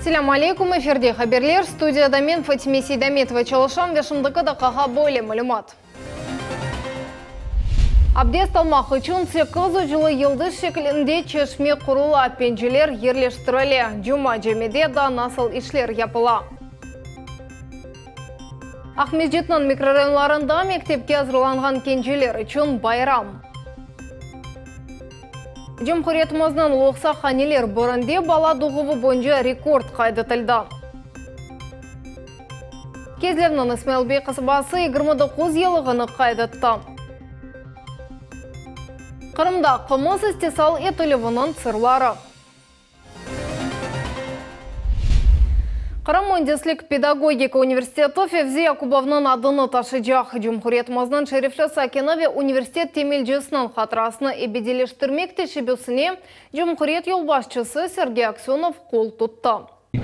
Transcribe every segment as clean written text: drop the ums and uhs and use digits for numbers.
Selâm aleyküm, efirde haberler, studiyada men Fatime Seydametova çalışam ve şimdiki daqqağa böyle malümat. Abdest almaq içün sekiz uclu yıldız şeklinde çeşme qurula, penceler yerleştirile. Cuma camide daa nasıl işler yapıla? Aqmescitniñ mikrorayonlarında mektepke azırlanğan kenceler içün bayram. Cumhuriyetimizniñ loqsahaneler birinde bala doğuvı boyunca rekord qayd etildi. Kezlevniñ İsmail bey qasabası 29 yıllığını qayd etti. Qırımda qımız istisal etilüviniñ sırları. Qırım müendislik-pedagogika universiteti Fevzi Yakubovnıñ adını taşıycaq. Cumhuriyetimizniñ şerefli sakini ve universitet temelcisiniñ hatırasını ebediyleştirmek teşebbüsine cumhuriyet yolbaşçısı Sergey Aksönov qol tuttı.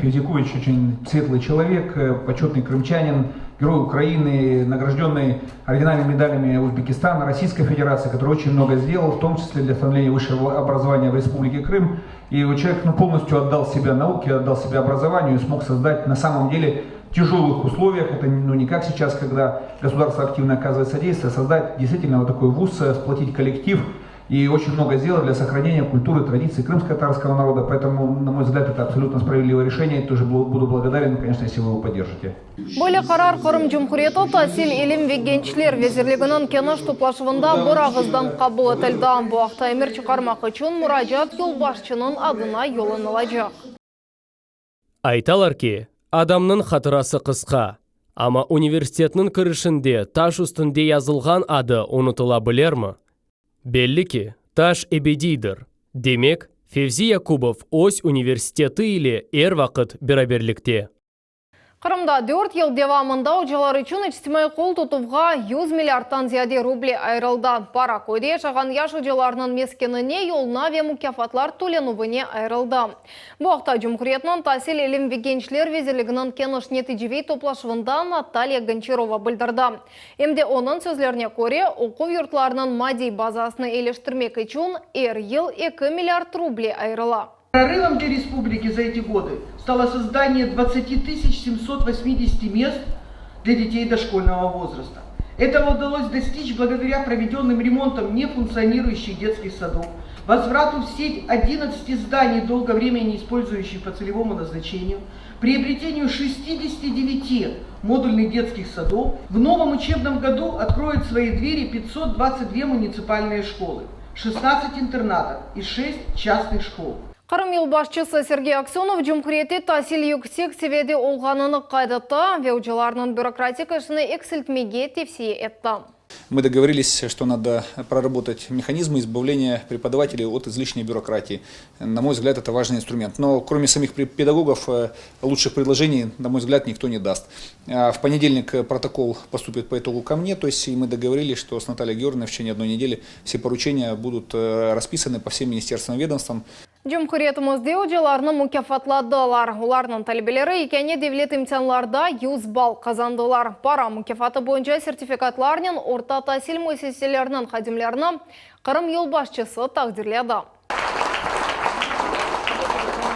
Fevzi Yakuboviç oçün svetlıy çelovek, poçetnıy krımçanin, geroy Ukrainı, nagrajdenныy ordenami i medalâmi Uzbekistana, Rossiyskoy Federatsii, kotoryy oçün mnogo sdelal, v tom çisle dlâ становления vısşego obrazovaniya v Respublike Krım. I çelovek, nu, polnostyu otdal sebâ nauke, otdal sebâ obrazovanию i smog sozdat na samom dele v tâjolых usloviyah, eto, nu, ne kak seyças, kogda gosudarstvo aktivno okazyvaet sodeystviye, sozdat deystvitelno vot takoy vuz, splotit kollektiv i oçün mnogo sdelal dlâ sohraneniya kulturı, traditsiy krımsko-tatarskogo naroda, poetomu, na moy vzglâd, eto absolyutno spravedlivoe reşeniye, tože budu blagodarен, koneçno, esli vı ego podderjite. Böyle qarar Qırım Cumhuriyeti Tasil, ilim ve gençler vezirliginiñ keniş toplaşuvında bir ağızdan qabul etildi. Bu aqta emir çıqarmaq içün muracaat yolbaşçınıñ adına yollanılacaq. Aytalar ki, adamnıñ hatırası qısqa, amma universitetniñ kirişinde taş üstünde yazılğan adı unutıla bilermi? Belli ki, taş ebediydir. Demek, Fevzi Yakubov öz universiteti ile er vaqıt beraberlikte. Qırımda dört yıl devamında ocalar içün içtimaiy qol tutuvğa 100 milliardtan ziyade ruble ayırıldı. Para köyde yaşağan yaş ocalarnıñ meskenine, yoluna ve mukâfatlar tölenüvine ayırıldı. Bu aqta Cumhuriyetniñ Tasil, ilim ve gençler vezirliginiñ keniş neticeviy toplaşuvında Natalya Gonçarova bildirdi. Em de onıñ sözlerine köre, oquv yurtlarınıñ maddiy bazasını eyiliştirmek içün er yıl eki milliard ruble ayırıla. Прорывом для республики за эти годы стало создание 20 780 мест для детей дошкольного возраста. Этого удалось достичь благодаря проведенным ремонтам нефункционирующих детских садов, возврату в сеть 11 зданий, долгое время не использующих по целевому назначению, приобретению 69 модульных детских садов. В новом учебном году откроют свои двери 522 муниципальные школы, 16 интернатов и 6 частных школ. Qırım yolbaşçısı Sergey Aksönov Cumhuriyette tasil yüksek seviyede olğanını qayd etti ve ocalarnıñ bürokratik işini eksiltmege tevsiye etti. Мы договорились, что надо проработать механизмы избавления преподавателей от излишней бюрократии. На мой взгляд, это важный инструмент. Но кроме самих педагогов, лучших предложений, на мой взгляд, никто не даст. В понедельник протокол поступит по итогу ко мне, то есть и мы договорились, что с Натальей Георгиевной в течение одной недели все поручения будут расписаны по всем министерствам и ведомствам. Cumhuriyetimizde ocalarnı mukâfatladılar. Olarnıñ talebeleri yekâne devlet imtianlarda 100 ball qazandılar. Para mukâfatı boyunca sertifikatlarnen orta tasil müessiseleriniñ hadimlerini Qırım yolbaşçısı taqdirledi.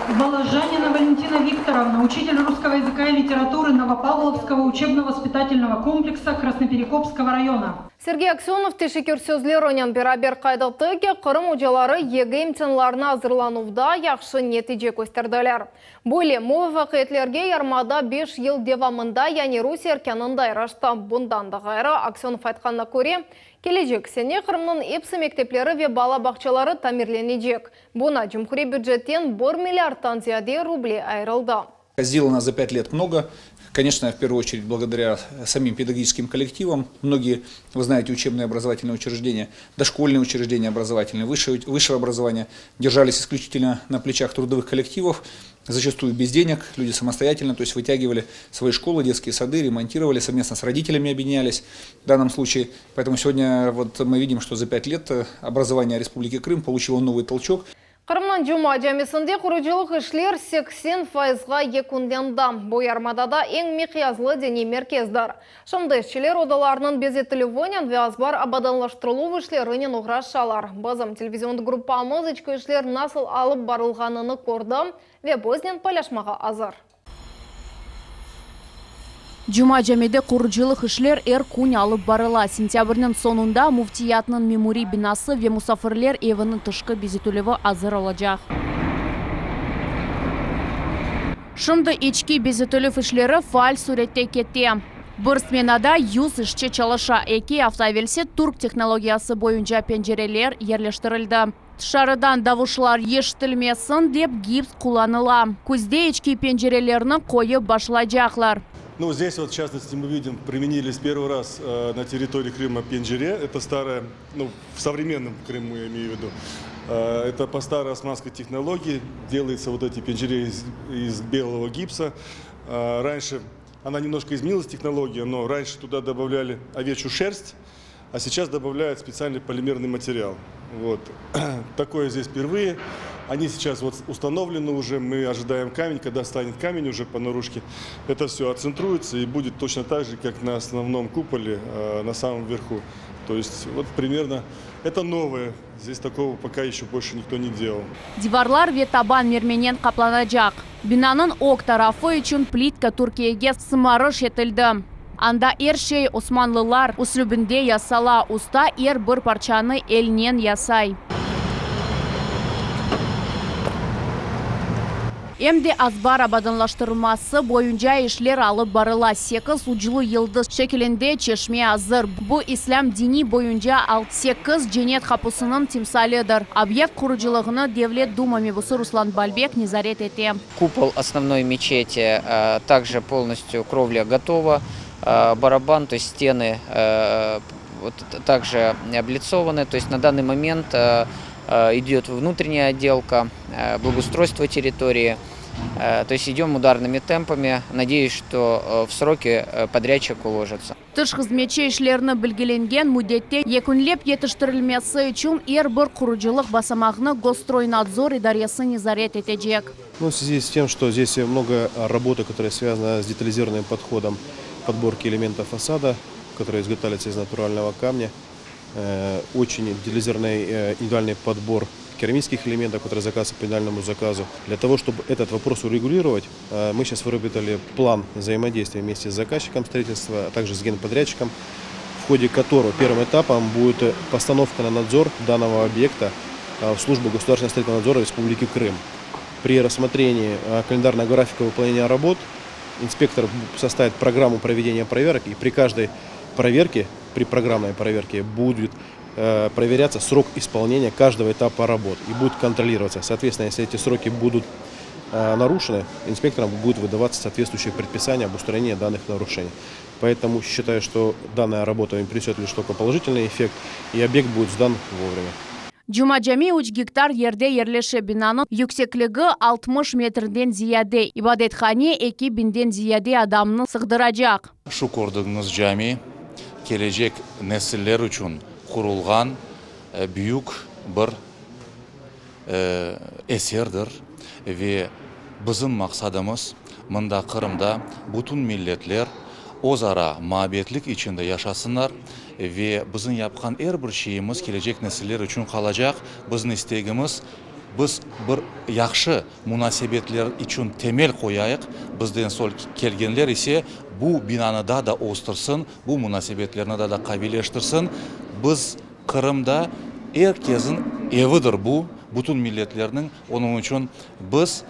Воложанина Валентина Викторовна, учитель русского языка и литературы Новопавловского учебно-воспитательного комплекса Красноперекопского района. Sergey Aksönov teşekkür sözlerinen beraber qayd etti ki, Qırım ocaları YGE imtianlarına azırlanuvda yahşı netice kösterdiler. Böyle muvafaqiyetlerge yarımada beş yıl devamında, yani Rusiye erkânında irişti. Bundan da ğayrı, Aksönov aytqanına köre, kelecek sene Qırımnıñ episi mektepleri ve bala bağçaları tamirlenecek. Buña cumhuriy bücetten bir milliardtan ziyade ruble ayırıldı. Сделано за пять лет много. Конечно, в первую очередь благодаря самим педагогическим коллективам. Многие, вы знаете, учебные образовательные учреждения, дошкольные учреждения образовательные, высшее, высшего образования держались исключительно на плечах трудовых коллективов, зачастую без денег, люди самостоятельно, то есть вытягивали свои школы, детские сады, ремонтировали, совместно с родителями объединялись в данном случае. Поэтому сегодня вот мы видим, что за пять лет образование Республики Крым получило новый толчок. Qırımnıñ Cuma camisinde qurucılıq işler 80 fayızğa yekünlendi. Bu yarımadada eñ miqyaslı diniy merkezdir. Şimdi işçiler odalarnıñ bezetilüvinen ve azbar abadanlaştırıluv işlerinen oğraşalar. Bizim televizion gruppamız içki işler nasıl alıp barılğanını kördi ve biznen paylaşmağa azır. Cuma camide qurucılıq işler er kün alıp barıla. Sentâbrniñ soñunda Müftiyatnıñ memuriy binası ve musafirler eviniñ tışqı bezetülevi azır olacaq. Şimdi içki bezetülev işleri faal sürette kete. Bir smenada 100 işçi çalışa. Eki afta evelsi türk tehnologiyası boyunca pencereler yerleştirildi. Tışarıdan davuşlar eşitilmesin dep gips qullanıla. Küzde içki pencerelerni qoyıp başlaycaqlar. Ну, здесь вот, в частности, мы видим, применились первый раз на территории Крыма пенджере. Это старая, ну, в современном Крыму я имею в виду. Это по старой османской технологии делаются вот эти пенджере из, из белого гипса. Раньше она немножко изменилась, технология, но раньше туда добавляли овечью шерсть, а сейчас добавляют специальный полимерный материал. Вот. Такое здесь впервые. Они сейчас вот установлены уже, мы ожидаем камень, когда станет камень уже по наружке, это все отцентруется и будет точно так же, как на основном куполе, на самом верху. То есть вот примерно это новое, здесь такого пока еще больше никто не делал. Divarlar ve taban mermernen qaplanacaq. Binanıñ ög tarafı içün plitka Türkiyege sımarış etildi. Anda er şey osmanlılar üslübinde yasala, usta er bir parçanı elnen yasay. Em de azbar abadanlaştırılması boyunca işler alıp barıla. Sekiz uclu yıldız şekilinde çeşme azır. Bu, islâm dini boyunca 8 cennet qapusınıñ timsalidir. Obyekt qurucılığını Devlet Duma mebusı Ruslan Balbek nezaret ete. Kupol основной мечети также полностью кровля готова, барабан, то есть стены вот также облицованы. То есть на данный момент идет внутренняя отделка, благоустройство территории. То есть идем ударными темпами. Надеюсь, что в сроки подрядчик уложится. Tış hızmetçi işlerni belgilengen müddette yekünlep yetiştirilmesi içün er bir qurucılıq basamağını Gosstroynadzor idaresi nezaret etecek. Ну, в связи с тем, что здесь много работы, которая связана с детализированным подходом подборки элементов фасада, которые изготавливаются из натурального камня, очень детализированный индивидуальный подбор керамических элементов, которые заказываются по индивидуальному заказу. Для того, чтобы этот вопрос урегулировать, мы сейчас выработали план взаимодействия вместе с заказчиком строительства, а также с генподрядчиком, в ходе которого первым этапом будет постановка на надзор данного объекта в службу государственного строительного надзора Республики Крым. При рассмотрении календарного графика выполнения работ инспектор составит программу проведения проверок, и при каждой проверке, при программной проверке будет проверяться срок исполнения каждого этапа работ и будет контролироваться. Соответственно, если эти сроки будут нарушены, инспекторам будет выдаваться соответствующее предписание об устранении данных нарушений. Поэтому считаю, что данная работа им принесет лишь только положительный эффект, и объект будет сдан вовремя. Cuma cami 3 gektar yerde yerleşe. Binanıñ yüksekligi 60 metrden ziyade. İbadethane 2000-den ziyade adamnı sığdıracaq. Şu kördigiñiz cami kelecek nesiller içün qurulğan büyük bir eserdir ve bizim maqsadımız, mında Qırımda bütün milletler özara muabbetlik içinde yaşasınlar ve bizim yapqan er bir şeyimiz kelecek nesiller içün qalacaq. Bizim istegimiz, biz bir yahşı munasebetler içün temel qoyayıq, bizden soñ kelgenler ise bu binanı daa da östürsin, bu munasebetlerni daa da qaviyleştirsin. Biz Qırımda er kesniñ evidir bu, bütün milletlerniñ, onıñ içün biz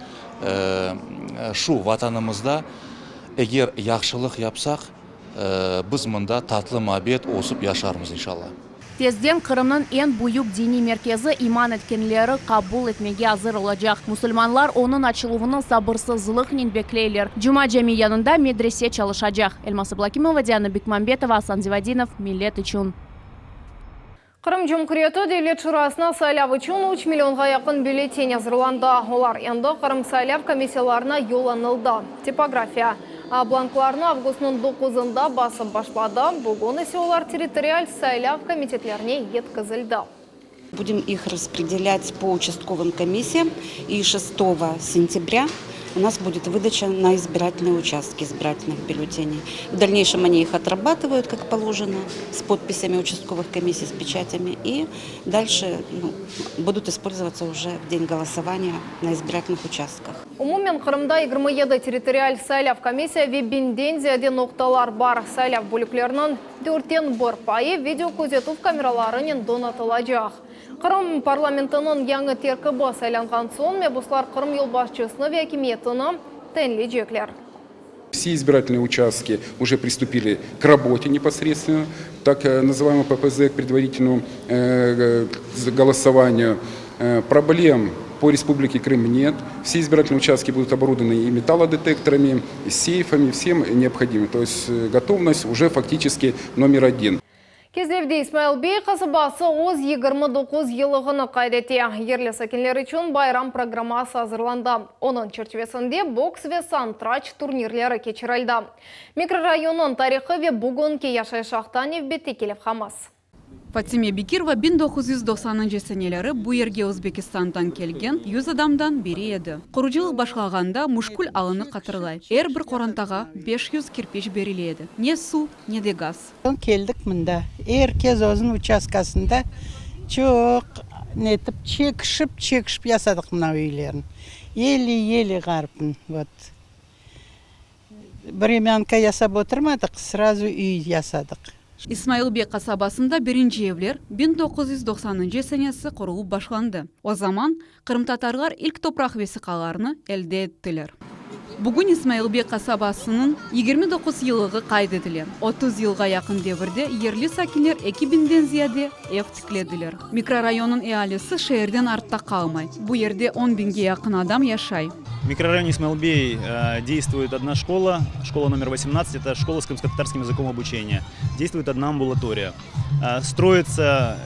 şu Vatanımızda eger yahşılıq yapsaq, biz mında tatlı muabbet ösip yaşarmız, inşallah. Tezden Qırımnıñ eñ büyük diniy merkezi iman etkenleri qabul etmege azır olacaq. Musulmanlar onıñ açıluvını sabırsızlıqnen bekleyler. Cuma cami yanında medrese çalışacaq. Elmaz Ablâkimova, Diana Bekmambetova, Asan Zivadinov, Millet içün. Qırım Cumhuriyeti Devlet Şurasına saylav içün 3 millionğa yaqın bülleten azırlandı. Olar endi Qırım saylav komissiyalarına yollanıldı. Tipografiya blanklarnı avgustnıñ 9-ında basıp başladı, bugün ise olar territorial saylav komitetlerine yetkizildi. Будем их распределять по участковым комиссиям. И 6 сентября у нас будет выдача на избирательные участки избирательных бюллетеней. В дальнейшем они их отрабатывают, как положено, с подписями участковых комиссий, с печатями. И дальше ну, будут использоваться уже в день голосования на избирательных участках. Umumen Qırımda 27 territorial saylav komissiya ve biñden ziyade noqtalar bar. Saylav bölükleriniñ dörtten bir payı video közetüv kameralarınen donatılacaq. Qırım parlamentiniñ yañı terkibi saylanğan soñ mebuslar Qırım yolbaşçısını ve akimiyetini tayinleycekler. Все избирательные участки уже приступили к работе непосредственно, так называемому ППЗ, к предварительному голосованию. Проблем по Республике Крым нет. Все избирательные участки будут оборудованы и металлодетекторами, и сейфами, всем необходимым. То есть готовность уже фактически номер один. Kezlevde İsmail Bey qasabası öz 29 yıllığını qayd ete. Yerli sakinler içün bayram programması azırlandı. Onıñ çerçivesinde boks ve santıraç turnirleri keçirildi. Mikrorayonnıñ tarihı ve bugünki yaşayışı aqta nevbetteki levhamız. Fatime Bekirova 1990-ncı seneleri bu yerge Özbekistandan kelgen 100 adamdan biri edi. Qurucılıq başlağanda müşkül alını hatırlay. Er bir qorantağa 500 kirpiç berile edi. Ne suv, ne de gaz. Keldik mında. Er kes özüniñ uçastkasında çoq netip çekişip çekişip yasadıq mına üylerin. Ele-ele ğaripin вот. Времянка yasap oturmadıq, srazu üy yasadıq. İsmail Bey qasabasında birinci evler 1990-ncı senesi qurulıp başlandı. O zaman qırımtatarlar ilk topraq vesiqalarını elde ettiler. Bugün İsmail Bey qasabasınıñ 29 yıllığı qayd etile. 30 yılğa yaqın devirde yerli sakinler eki biñden ziyade ev tiklediler. Mikrorayonnıñ ealisi şeerden artta qalmay. Bu yerde 10 biñge yaqın adam yaşay. В микрорайоне Исмаил-Бей действует одна школа, школа номер 18, это школа с крымско-татарским языком обучения. Действует одна амбулатория. Строится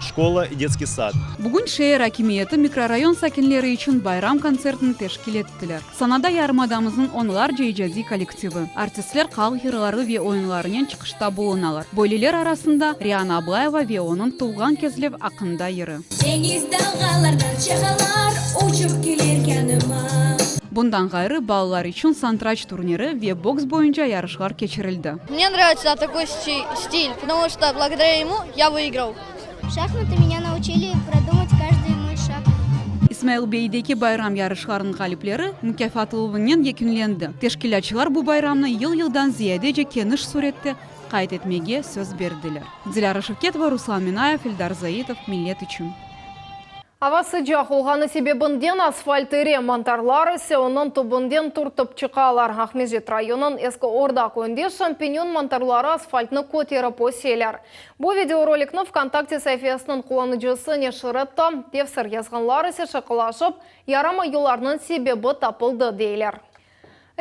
школа и детский сад. Bugün şeer akimiyeti mikrorayon sakinleri içün bayram kontsertini teşkil ettiler. Sanada yarımadamıznıñ onlarca icadiy kollektivi, artistler halq yırları ve oyunlarınen çıqışta bulunalar. Böyleler arasında Riana Ablayeva ve onıñ Tuvğan Kezlev aqqında yırı. Deñiz dalğalardan çağalar uçıp kelir yanıma. Bundan ğayrı, balalar içün santıraç turniri ve boks boyunca yarışlar keçirildi. Мне нравится такой стиль, потому что благодаря ему я выиграл. Шахматы меня научили продумать каждый мой шаг. İsmail Beydeki bayram yarışlarınıñ ğalipleri mukâfatıluvınen yekünlendi. Teşkilâtçılar bu bayramnı yıl-yıldan ziyadece keniş sürette qayd etmege söz berdiler. Dilâra Şevketova, Ruslan Minayev, Eldar Zaitov, Millet içün. Ava sıcaq olğanı sebebinden asfalt iri, mantarlar ise onıñ tübünden türtip çıqalar. Aqmescit rayonınıñ Eski Orda köyünde şampinyon mantarları asfaltnı köterip öseler. Bu videorolikni VKontakte saifesiniñ qullanıcısı neşir etti. Tefsir yazğanlar ise şaqalaşıp, yaramay yollarnıñ sebebi tapıldı, deyler.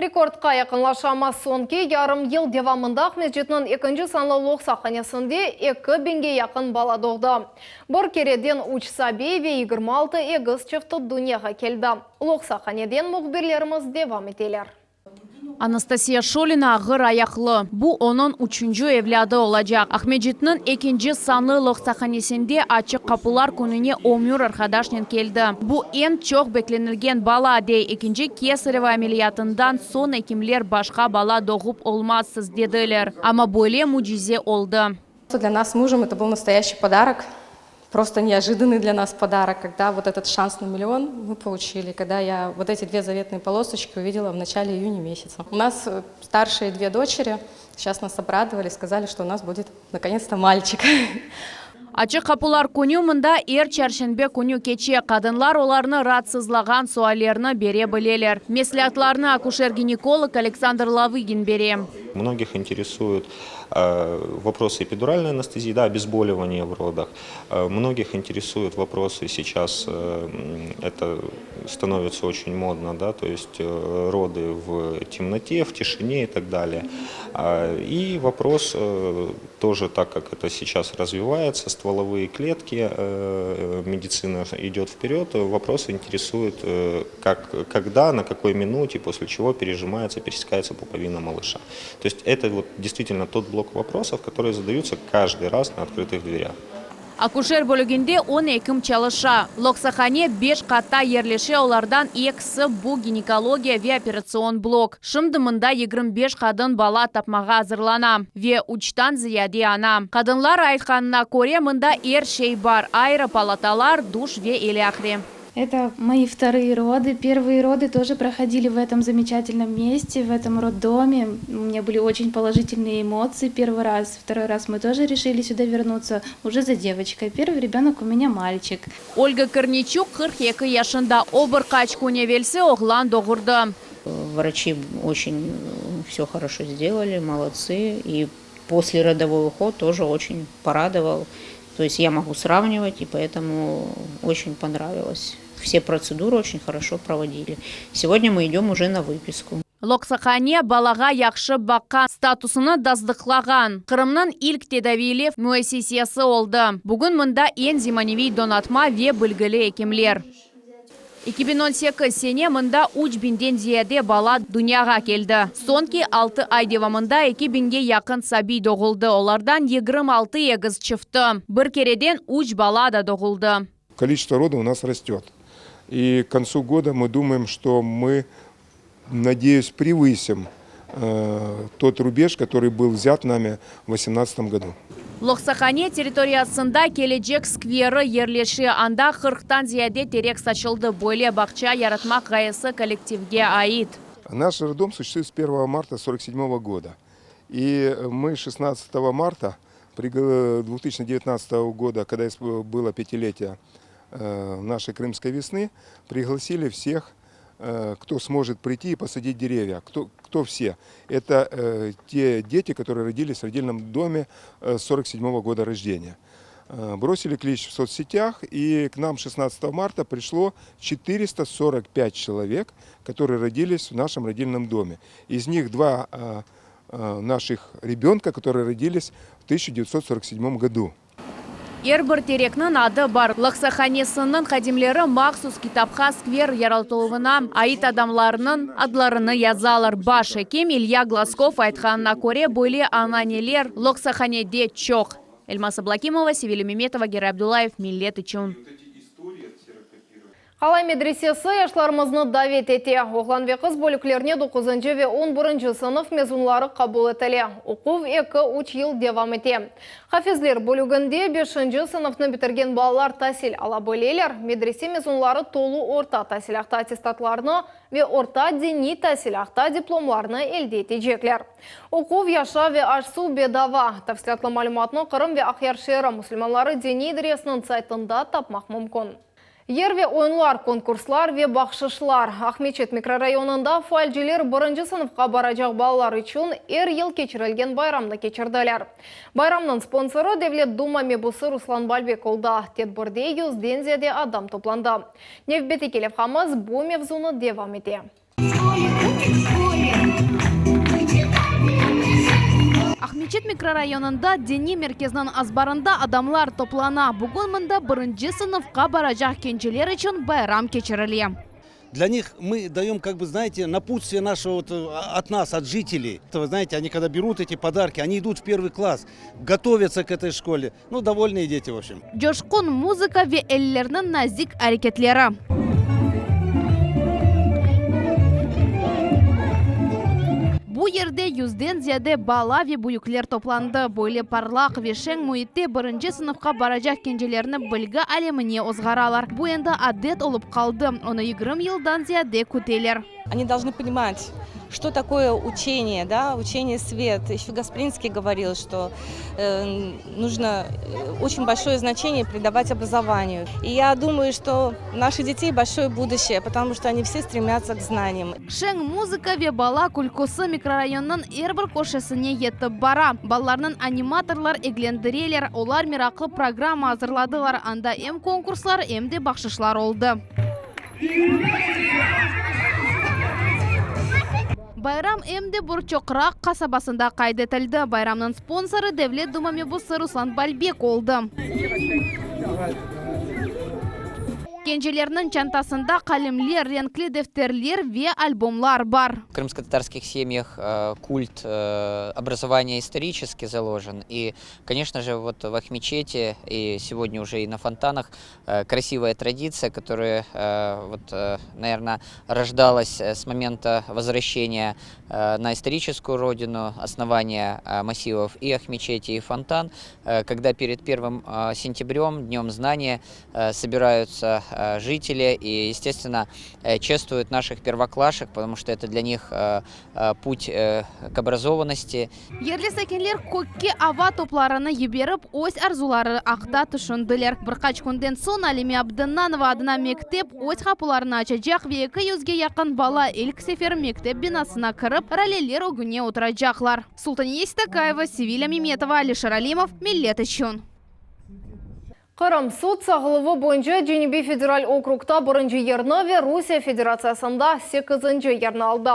Rekordqa yaqınlaşamız. Soñki yarım yıl devamında Aqmescitniñ ekinci sanlı loqsahanesinde eki biñge yaqın bala doğdı. Bir kereden üç sabiy ve 26 egiz çifti dünyağa keldi. Loqsahaneden mühbirlerimiz devam eteler. Anastasiya Şolina ağır ayaqlı. Bu onıñ üçünci evlâdı olacaq. Aqmescitniñ ekinci sanlı loqsahanesinde açıq qapular kününe ömür arqadaşnen keldi. Bu eñ çoq beklenilgen bala, dey. Ekinci kesarevo ameliyatından soñ ekimler başqa bala doğup olmazsız dediler. Amma böyle mücize oldı. Для нас с мужем это был настоящий подарок, просто неожиданный для нас подарок, когда вот этот шанс на миллион мы получили, когда я вот эти две заветные полосочки увидела в начале июня месяца. У нас старшие две дочери, сейчас нас обрадовали, сказали, что у нас будет наконец-то мальчик. Açıq qapular künü mında er çarşenbe künü keçe. Qadınlar olarnı raatsızlağan suallerni bere bileler. Mesleatlarnı akuşer-ginekolog Aleksandr Lavıgin bere. Многих интересуют вопросы эпидуральной анестезии, да, обезболивания в родах. Многих интересуют вопросы сейчас, это становится очень модно, да, то есть роды в темноте, в тишине и так далее. И вопрос тоже, так как это сейчас развивается, стволовые клетки, медицина идет вперед, вопрос интересует, как, когда, на какой минуте, после чего пережимается, пересекается пуповина малыша. То есть это вот действительно тот блок вопросов, которые задаются каждый раз на открытых дверях. Akuşer bölüginde on ekim çalışa. Loqsahane beş qatta yerleşe, olardan ekisi, bu ginekologiya ve operatsion blok. Şimdi mında 25 qadın bala tapmağa azırlana ve üçtan ziyade ana. Qadınlar aytqanına köre, mında er şey bar, ayrı palatalar, duş ve ilâhre. Это мои вторые роды. Первые роды тоже проходили в этом замечательном месте, в этом роддоме. У меня были очень положительные эмоции первый раз. Второй раз мы тоже решили сюда вернуться уже за девочкой. Первый ребенок у меня мальчик. Olga Korniyçuk 42 yaşında. O, bir qaç kün evelsi oğlan doğurdı. Врачи очень все хорошо сделали, молодцы. И послеродовой уход тоже очень порадовал. То есть я могу сравнивать, и поэтому очень понравилось. Все процедуры очень хорошо проводили. Сегодня мы идем уже на выписку. Loqsahane balağa yahşı baqqan statusını tasdıqlağan Qırımnıñ ilk tedaviylev müessisesi oldı. Bugün mında eñ zemaneviy donatma ve bilgili ekimler. 2018 sene mında 3000-den ziyade bala dünyağa keldi. Soñki 6 ay devamında 2000-ge yaqın sabiy doğuldı. Olardan 26 egiz çifti. Bir kereden 3 bala da doğuldı. Количество родов у нас растет. И к концу года мы думаем, что мы, надеюсь, превысим э, тот рубеж, который был взят нами в 2018 году. Loqsahane territoriyasında kelecek skveri yerleşe. Anda 40-tan ziyade terek saçıldı. Böyle bağça yaratmaq ğayesi kollektivge ait. Наш роддом существует с 1 марта 1947 года. И мы 16 марта 2019 года, когда было пятилетие э, нашей Крымской весны, пригласили всех, э, кто сможет прийти и посадить деревья. Кто, кто все? Это э, те дети, которые родились в родильном доме 47 года рождения. Бросили клич в соцсетях, и к нам 16 марта пришло 445 человек, которые родились в нашем родильном доме. Из них два наших ребенка, которые родились в 1947 году. Er bir terekniñ adı bar. Loqsahanesiniñ hadimleri mahsus kitapqa skver yaratıluvına ait adamlarnıñ adlarını yazalar. Baş ekim İlya Glazkov aytqanına köre, böyle ananeler loqsahanede çoq. Elmaz Ablakimova, Sevilya Memetova, Geray Abdullayev, Millet içün. Qalay medresesi yaşlarımıznı davet ete. Oğlan ve qız bölüklerine doquzıncı ve on birinci sınıf mezunları qabul etile. Oquv eki, üç yıl devam ete. Hafizler bölüginde beşinci sınıfnı bitirgen balalar tasil ala bileler. Medrese mezunları tolu orta tasil aqta attestatlarnı ve orta diniy tasil aqta diplomlarnı elde etecekler. Oquv, yaşav ve aş-suv bedava. Tafsilâtlı malümatnı Qırım ve Aqyar şeeri musulmanları diniy idaresiniñ saytında tapmaq mümkün. Yır ve oyunlar, konkurslar ve bahşışlar. Aqmeçit mikrorayonında faalciler birinci sınıfqa baracaq balalar içün er yıl keçirilgen bayramnı keçirdiler. Bayramnıñ sponsorı Devlet Duma mebusı Ruslan Balbek oldı. Tedbirde yüzden ziyade adam toplandı. Nevbetteki levhamız bu mevzunı devam ete. Aqmeçit mikrorayonında diniy merkezniñ azbarında adamlar toplana. Bugün mında birinci sınıfqa baracaq kenceler içün bayram keçirile. Для них мы даем, как бы, знаете, напутствие нашего вот от нас, от жителей. Вы знаете, они когда берут эти подарки, они идут в первый класс, готовятся к этой школе. Ну, довольные дети, в общем. Coşqun muzıka ve ellerniñ nazik areketleri. Bu yerde yüzden ziyade bala ve büyükler toplandı. Böyle parlaq ve şeñ müitte birinci sınıfqa baracaq kencelerni bilgi alemine ozğaralar. Bu endi adet olıp qaldı, onı 20 yıldan ziyade küteler. Они должны понимать, что такое учение, да, учение свет. Еще Гаспринский говорил, что э, нужно э, очень большое значение придавать образованию. И я думаю, что у наших детей большое будущее, потому что они все стремятся к знаниям. Şeñ muzıka ve bala külküsi mikrorayonnıñ er bir köşesine yetip bara. Balalarnı animatorlar eglendireler, olar meraqlı programma azırladılar, anda em konkurslar, em de bahşışlar oldı. Bayram em de Borçoqraq qasabasında qayd etildi. Bayramnıñ sponsorı Devlet Duma mebusı Ruslan Balbek oldı. Kencelerniñ çantasında qalemler, renkli defterler ve albomlar bar. В крымско-татарских семьях культ образования исторически заложен. И, конечно же, вот в Акмечети и сегодня уже и на Фонтанах красивая традиция, которая, вот, наверное, рождалась с момента возвращения на историческую родину, основания массивов и Акмечети, и Фонтан, когда перед первым сентябрем, Днем Знания, собираются жители и, естественно, чествуют наших первоклашек, потому что это для них путь к образованности. Yerli sakinler kökke ava toplarını yiberip, öz arzuları aqta tüşündiler. Bir qaç künden soñ Alime Abdennanova adına mektep öz qapularını açacaq ve eki yüzge yaqın bala ilk sefer mektep binasına kirip, raleler ögüne oturacaqlar. Sultaniye Seytakayeva, Sevilâ Memetova, Alişer Alimov, Millet içün. Qırım süt sağıluvı boyunca Cenübiy federal okrugta birinci yerni ve Rusiye Federatsiyasında sekizinci yerni aldı.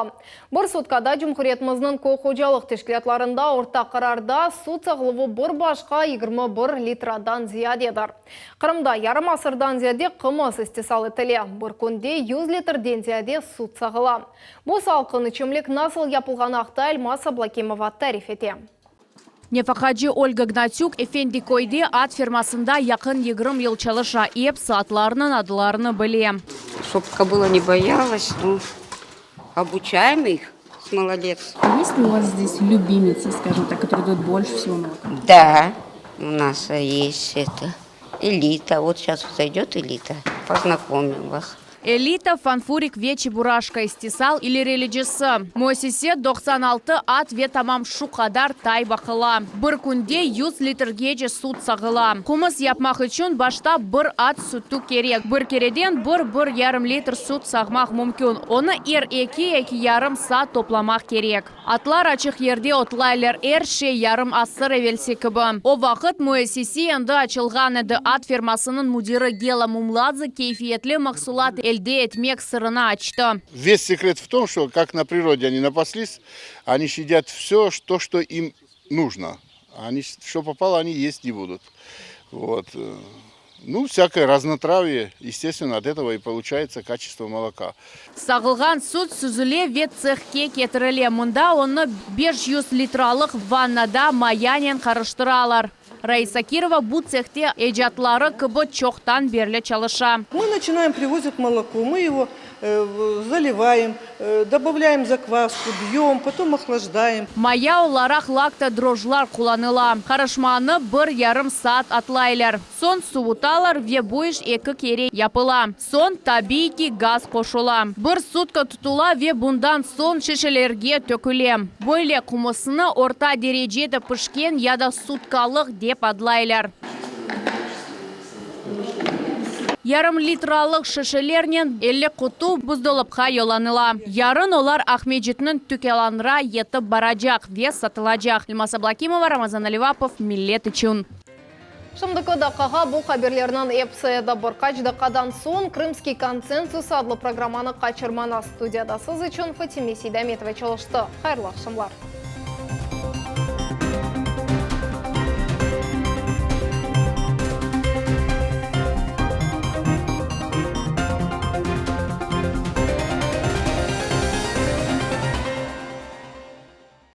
Bir sutkada cumhuriyetimizniñ köy hocalıq teşkilâtlarında orta qararda süt sağıluvı bir başqa 21 litradan ziyadedir. Qırımda yarım asırdan ziyade qımız istisal etile, bir künde 100 litrden ziyade süt sağıla. Bu salqın içimlik nasıl yapılğanı aqta Elmaz Ablâkimova tarif ete. Nefaqacı Olga Gnatük Efendiköyde at fermasında yaqın 20 yıl çalışa, episi atlarnıñ adlarını bile. Чтоб кобыла не боялась, ну, обучаем их с малолетства. Есть ли у вас здесь любимица, скажем так, которая дает больше всего молока? Да, у нас есть это элита. Вот сейчас зайдет элита, познакомим вас. Элита, Фанфурик ve Çeburaşka istisal ilerileyicisi. Müessise 96 at ve tamam şu qadar tay baqıla. Bir künde 100 litrgece süt sağıla. Qumıs yapmaq içün başta bir at sütü kerek. Bir kereden bir, bir yarım litr süt sağmaq mümkün. Onı er eki, eki yarım saat toplamaq kerek. Atlar açıq yerde otlaylar, er şey yarım asır evelsi kibi. O vaqıt müessise endi açılğan edi, at fermasınıñ müdiri Gela Mumladze keyfiyetli mahsulat elde etmek sırını açtı. Весь секрет в том, что как на природе они напаслись, они съедят все, то, что им нужно. Они, что попало, они есть не будут. Вот. Ну, всякое разнотравье, естественно, от этого и получается качество молока. Sağılğan süt süzüle ve tsehke ketirile. Mında onı 500 litralıq vannada mayanen qarıştıralar. Raisa Kirova bu tsehte ecdatları kibi çoqtan berli çalışa. Мы начинаем, привозят молоко, мы его заливаем, добавляем закваску, бьем, потом охлаждаем. Maya olaraq laktodrojlar qullanıla. Qarışmanı bir yarım saat atlaylar. Soñ suvutalar ve bu iş eki kere yapıla. Soñ, tabiiy ki, gaz qoşula. Bir sutka tutula ve bundan soñ şişelerge töküle. Böyle qumısnı orta derecede pişken ya da sutkalıq dep adlaylar. Yarım litralıq şişelernen 50 qutu buzdolapqa yollanıla. Yarın olar Aqmescitniñ tükânlarına yetip baracaq ve satılacaq. Elmaz Ablâkimova, Ramazan Alivapov, Millet içün. Şimdiki daqqağa bu haberlerniñ episi edi. Bir qaç daqqadan soñ Krımskiy konsensus adlı programmanı qaçırmañız. Studiyada siz içün Fatime Seydametova çalıştı. Hayırlı aqşamlar.